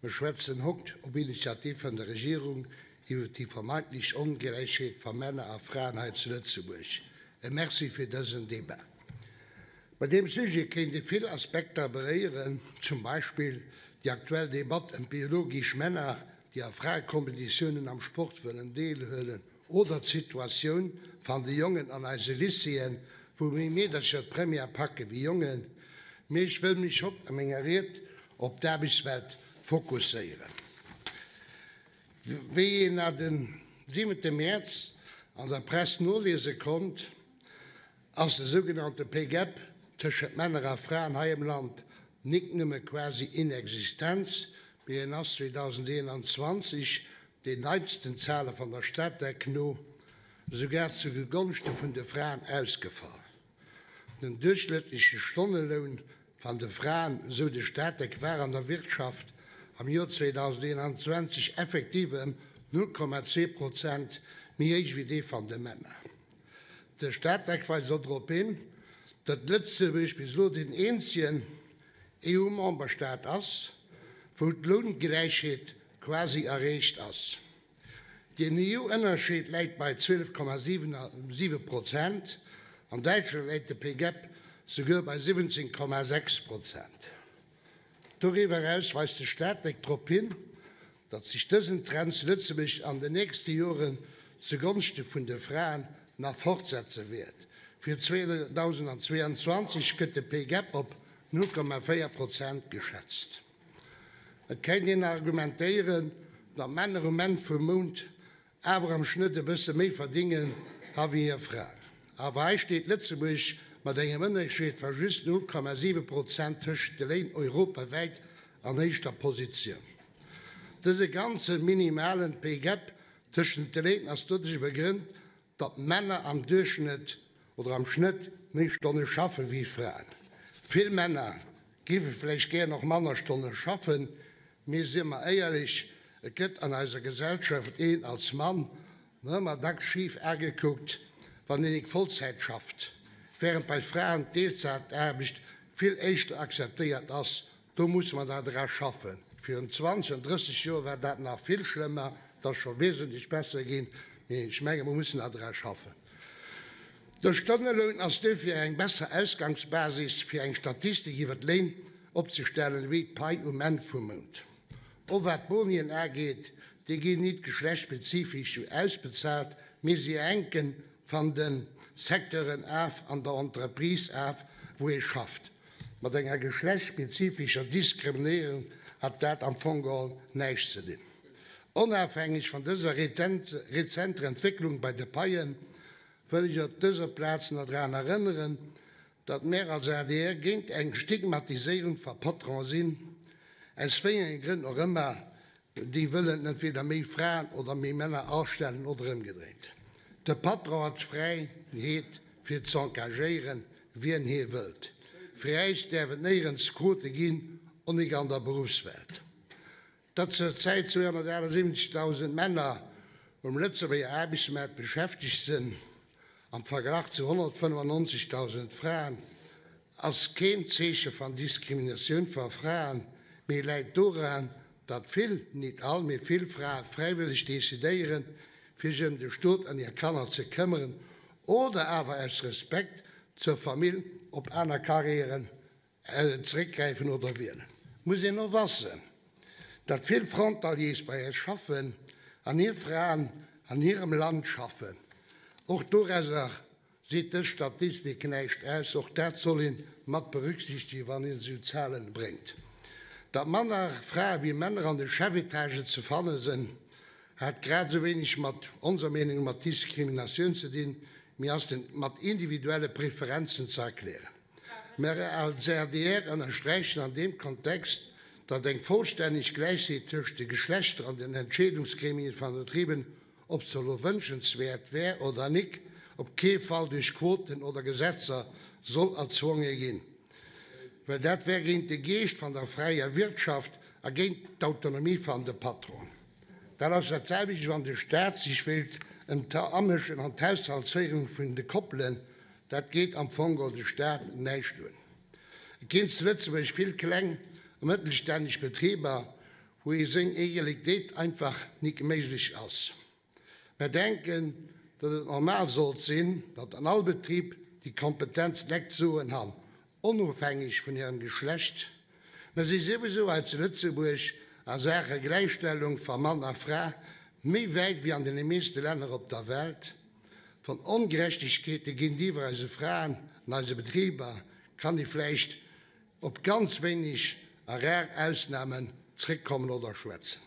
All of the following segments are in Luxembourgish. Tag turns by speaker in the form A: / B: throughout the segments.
A: Mir schwätzen hokt op Initiativ van der Regierung iwwer déi vermeintlich Ongläichheet van Männer a Fraen hei zu Lëtzebuerg. E Merci fir dësen Debat. Bei deem Sujet kéint ee vill Aspekter beréieren, zum Beispill déi aktuell Debatt ëm d'biologisch Männer, déi a Fraekompetitiounen am Sport wëllen deelhuelen, oder d'Situatioun van de Jongen an eise Lycéeën, wou méi Meedercher d'Première packe wéi Jongen. Mee ech wëll mech hott a menger Ried op d'Aarbechtswelt fokusséieren. Wéi een a den siwente Mäerz an der Press noliese konnt, ass de sougenannte Pay Gap tëschent Männer a Fraen hei am Land nik nëmme quasi inexistent, mee en ass 2021 den neitsten Zale van der Statec no esougar zu Gegonschte vun de Fraen ausgefall. Den duerchschnëttleche Stonneloun van de Fraen, esou de Statec, war an der Wirtschaft am Joer 2021 effektiv ëm 0,2 Prozent méi héich wéi dee van de Männer. De Statec weist och drop hin, datt Lëtzebuerg bis elo deen eenzegen EU-Memberstaat ass, wou d'Loungläichheet quasi erreecht ass. Den EU-Ënnerscheed läit bei 12,7 Prozent, an Däitschland läit de Pay Gap souguer bei 17,6 Prozent. Doriwwer eraus weist de Statec drop hin, datt sech dësen Trend zu Lëtzebuerg an den nächste Joren zu Gonschte vun de Fraen nach fortsetze wäert. Fir 2022 gëtt de Pay Gap op 0,4 Prozent geschätzt. Et kéint een argumentéieren, datt Männer um Enn vum Mount awer am Schnëtt e bësse méi verdingen ha wéi hir Fraen. Awer hei steet Lëtzebuerg mat engem Ënnerscheed va just 0,7 Prozent tëschent de Léin europawäit an éischter Positioun. Dëse ganze minimalen Pay Gap tëschent de Léin ass doduerch begrënnt, datt Männer am Duerchschnëtt oder am Schnëtt méi Stonne schaffe wéi Fraen. Vill Männer géife vläicht gär nach manner Stonne schaffen, mee si mer éierlech, et gëtt an eiser Gesellschaft een als Mann nach ëmmer dacks schif agekuckt, wann een nik Vollzäit schafft, wärend bei Fraen d'Deelzäitaarbecht vill éischter akzeptéiert ass. Do musse mer nach dra schaffen. Virun 20 an 30 Joer war dat nach vill schlëmmer. Et ass scho wesentlech besser ginn, mee ech menge mer mussen nach dra schaffen. De Stonneloun ass duerfir eng besser Ausgangsbasis, fir eng Statistik iwwer d'Léin opzestellen, wéi d'Pai um Enn vum Mount. Och wat d'Bonien ageet, déi ginn nit geschlechtsspezifesch ausbezahlt, mee si hänke van de Secteuren af an der Entreprise af, wou ee schafft. Mat enger geschlechtsspezifescher Diskriminéierung hat dat am Fong geholl näischt ze dinn. Onafhängeg van dëser rezenter Entwécklung bei de Paien, wëll ech op dëser Plaz nach dran erënneren, datt mär als adr géint eng Stigmatiséierung va Patronen sinn, aus wéi enge Grënn och ëmmer, Déi wëllen entweder méi Fraen oder méi Männer astellen oder ëmgedréint. De Patron hat d'Fräiheet fir ze engagéieren, wien hie wëllt. Fir äis däerf et néierens Quote ginn, och nik an der Beruffswelt. Datt zur Zäit 278.000 Männer um Lëtzebuerger Aarbechtsmaart beschäftegt sënn, am Verglach zu 195.000 Fraen, ass keen Zeeche van Diskriminatioun va Fraen, mee läit doraan, datt vill, nit all, mee vill Frae fräiwëlleg decidéieren, fir sech ëm de Stot an hir Kanner ze këmmeren oder awer aus Respekt zur Famill op aner Karriären zeréckgräifen oder wielen. Muss een och wassen, datt vill Frontaliers bei äis schaffen an hir Fraen an hirem Land schaffen. Och dorauser Seet dës Statistik näischt aus? Och dat soll een mat berücksichtegen, wann een esou Zahlen bréngt. Datt manner Frae wéi Männer an de Chefetagen ze fanne sënn, hat grad esou wéineg mat onser Meenung mat Diskriminatioun ze dinn, mee ass den mat individuelle Preferenzen ze erklären. Mer als adr ënnersträichen an deem Kontext, datt eng vollstänneg Gläichheet tëscht de Geschlechter an den Entscheedungsgremien van Betriben Ob se elo wënschenswäert wär oder nik, op kee Fall duerch Quoten oder Gesetzer soll erzwonge ginn, well dat wär géint de Geescht van der fräier Wirtschaft a géint d'Autonomie van de Patronen. Dat ass dat selwecht, wann de Staat sech wéilt amëschen an d'Haushaltsféierung vun de Koppelen, dat geet am Fong geholl de Staat näischt un. Et ginn zu Lëtzebuerg vill kleng a mëttelstänneg Betriber, wou ee seng Egalitéit einfach nik méiglech ass. Mer denken, datt et normal sollt sinn, datt an all Betrib déi kompetent Lekt d'Soen han, onofhängeg vun hirem Geschlecht. Mer si souwisou hei zu Lëtzebuerg a Saache Gläichstellung va Mann a Fra méi wäit wéi an deene meeste Länner op der Welt. Von Ongerechtegkeete géintiwwer eise Fraen an eise Betriber kann ee vläicht op ganz wéineg a rar Ausnamen zréckkommen oder schwätzen.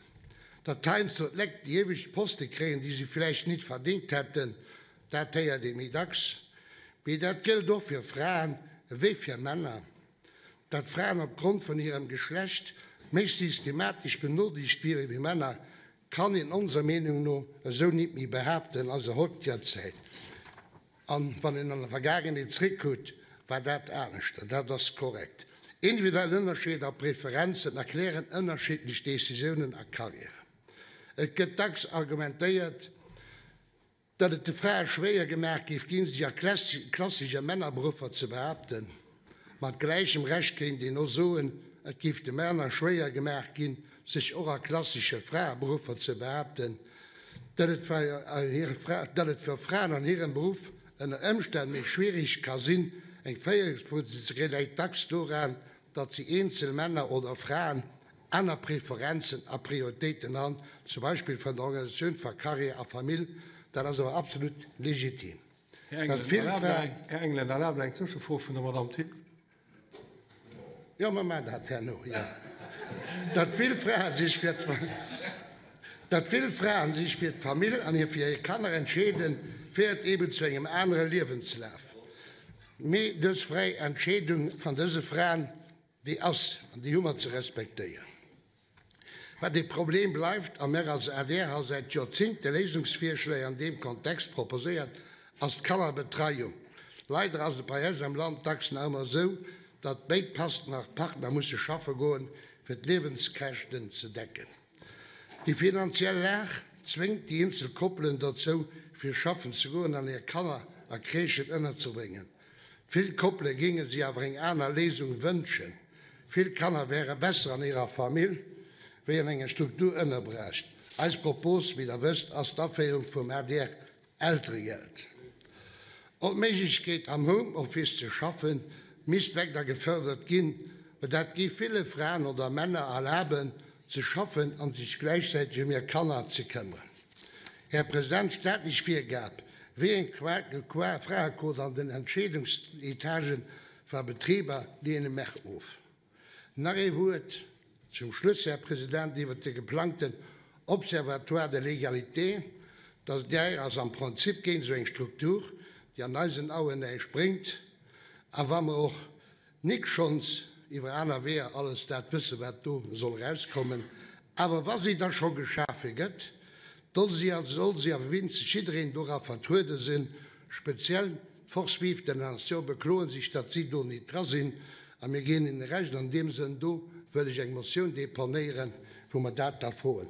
A: Datt heiansdo d'Lekt déi éiweg Poste kréien, déi si vläicht nit verdéngt hätten, dat héiert ee méi dacks. Mee dat gëllt och fir Fraen ewéi fir Männer. Datt Fraen opgrond vun hirem Geschlecht méi systematesch benodeelegt wiere wéi Männer, kann een onser Meenung no esou nit méi behaapten an eiser hautiger Zäit. An wann een an der Vergaangenheet zréckkuckt, war dat aneschter. Dat ass korrekt. Individuell Ënnerscheeder a Preferenzen erklären ënnerschiddlech Decisiounen a Karriären. Et gëtt dacks argumentéiert, datt et de Frae schwéier gemaach géif ginn, sech a klassesche Männerberuffer ze behaapten. Mat gläichem Recht kéint een och soen, et géif de Männer schwéier gemaach ginn, sech och a klassesche Fraeberuffer ze behaapten. Datt et fir Fraen an hirem Beruff ënner Ëmstänn méi schwierig ka sinn, eng Féierungspositioun ze kréien, läit dacks doran, datt si eenzel Männer oder Fraen aner Preferenzen a Prioritéiten han, zum Beispill vun der Organisatioun va Karriär a Famill. Dat ass awer absolut legitim.
B: Här Engelen, erlaabt eng Zwëschefro vun der Madamm Thill?
A: Jo, mer maachen dat herno, jo. Datt vill Frae sech fir datt vill Fraen sech fir d'Famill an hir fir hir Kanner entscheeden, féiert eeben zu engem anere Liewenslaf. Mee dës fräi Entscheedung van dëse Fraen, déi ass an déi hu mer ze respektéieren. Mä de Problem bleift, a mär als adr ha säit Joerzingte Léisungsvirschléi an deem Kontext proposéiert, ass d'Kannerbetreiung. Leider ass et bei eis am Land dacks nach ëmmer esou, datt béid Partner musse schaffe goen, fir d'Liewenskäschten ze decken. Déi finanziell Lag zwéngt déi eenzel Koppelen dozou, fir schaffen ze goen an hir Kanner a Crèchen ënnerzebréngen. Vill Koppele géinge si awer eng aner Léisung wënschen. Vill Kanner wäre besser an hirer Famill wéi an enger Struktur ënnerbruecht. Eis Propos, wéi der wësst, ass d'Aféierung vum ADR-Elteregeld. Och d'Méiglechkeet am Homeoffice ze schaffen, misst weider gefërdert ginn, well dat géif ville Fraen oder Männer erlaben, ze schaffen an sech gläichzäiteg ëm hir Kanner ze këmmeren. Här President, d'staatlech Virgab, wéi eng Fraequot an den Entscheedungsetagen va Betriber, leene mer of. Nach ee Wuert zum Schluss, Här President, iwwert de geplangten Observatoire de l'égalité. D'adr ass am Prinzip géint esou eng Struktur, déi an eisen Auen näischt bréngt. A wa mer och Nik schonns iwwer aner Weeër alles dat wësse wat do soll erauskommen, awer wa si da scho geschafe gëtt, doll si a soll si awer winstens jiddereen dora vertruede sinn. Speziell d'Forces vives de la nation bekloen sech, datt si do nit dra sinn, a mir ginn hinne Recht an deem Sënn. Do wëll ech eng Motioun deponéieren, wou mer dat da froen.